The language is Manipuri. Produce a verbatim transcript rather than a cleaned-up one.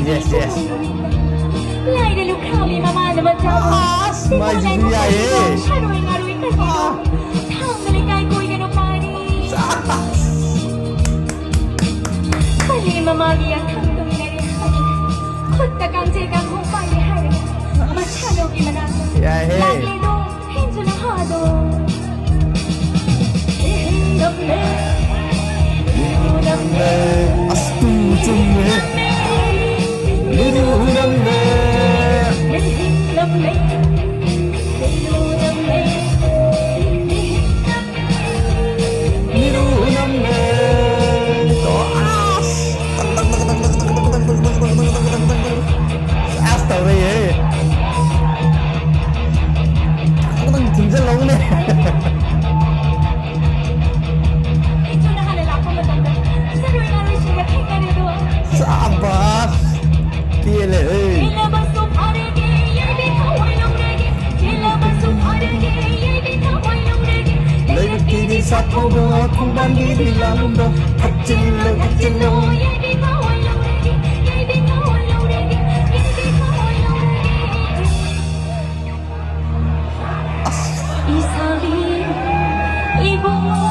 Yes, yes. ꯂꯥꯏꯗ ꯂꯨꯈ꯭ꯔꯥꯕꯤ ꯃꯃꯥꯅ ꯃꯆꯥꯕꯨ ꯑꯁ, ꯃꯥꯏꯁꯤꯁꯨ ꯌꯥꯏꯌꯦ꯫ ꯁꯥꯔꯣꯏ ꯉꯥꯔꯣꯏ ꯀꯟꯕꯤꯌꯨ꯫ ꯊꯥꯡꯒ ꯂꯩꯀꯥꯏ ꯀꯣꯏꯗꯅ ꯄꯥꯔꯤ꯫ ꯄꯜꯂꯤ ꯃꯃꯥꯒꯤ ꯌꯥꯊꯪ ꯇꯨꯝꯅꯔꯦ ꯍꯥꯏꯔꯒ, ꯈꯨꯠꯇ ꯀꯥꯡꯖꯩ ꯀꯥꯡꯈꯣꯡ ꯄꯥꯏꯔꯦ ꯍꯥꯏꯔꯒ, ꯃꯁꯥꯂꯧꯒꯤ ꯃꯅꯥꯛꯇ ꯌꯥꯏꯍꯦ꯫ ꯂꯥꯛꯂꯦꯗꯣ ꯍꯦꯟꯖꯅ ꯍꯥꯗꯣ꯫ ꯑꯁ, ꯇꯨ ꯆꯨꯝꯃꯦ꯫ ꯂꯤꯔꯨ ꯍꯨꯔꯝꯃꯦ꯫ ꯂꯤꯔꯨ ꯍꯨꯔꯝꯃꯦ꯫ ꯑꯁ꯫ ꯑꯁ, ꯇꯧꯔꯦꯍꯦ꯫ ꯈꯤꯇꯪ ꯊꯤꯟꯖꯜꯍꯧꯅꯦ꯫ ꯏꯆꯨꯅ ꯍꯥꯟꯅ ꯂꯥꯛꯄ ꯃꯇꯝꯗ ꯁꯥꯔꯣꯏ ꯉꯥꯔꯣꯏꯁꯤꯡꯒ ꯊꯦꯡꯅꯔꯦꯗꯣ꯫ ꯁꯥꯕꯥꯁ꯫ ꯄꯦꯜꯂꯦꯍꯦ꯫ ꯄꯦꯜꯂꯕꯁꯨ ꯐꯔꯒꯦ, ꯌꯥꯏꯕꯤ ꯊꯋꯥꯏ ꯂꯧꯔꯒꯦ꯫ ꯄꯦꯜꯂꯕꯁꯨ ꯐꯔꯒꯦ, ꯌꯥꯏꯕꯤ ꯊꯋꯥꯏ ꯂꯧꯔꯒꯦ꯫ ꯂꯩꯔꯛꯀꯤꯗꯤ ꯁꯥꯊꯧꯕ, ꯈꯣꯡꯕꯥꯟꯒꯤꯗꯤ ꯂꯥꯂꯨꯝꯕ꯫ ꯊꯛꯆꯤꯜꯂꯣ, ꯊꯛꯆꯤꯜꯂꯣ꯫ ꯌꯥꯏꯕꯤ ꯊꯋꯥꯏ ꯂꯧꯔꯒꯦ, ꯌꯥꯏꯕꯤ ꯊꯋꯥꯏ ꯂꯧꯔꯒꯦ, ꯌꯥꯏꯕꯤ ꯊꯋꯥꯏ ꯂꯧꯔꯒꯦ꯫ ꯑꯁ꯫ ꯏꯁꯥꯕꯤ, ꯏꯕꯨꯡꯉꯣ꯫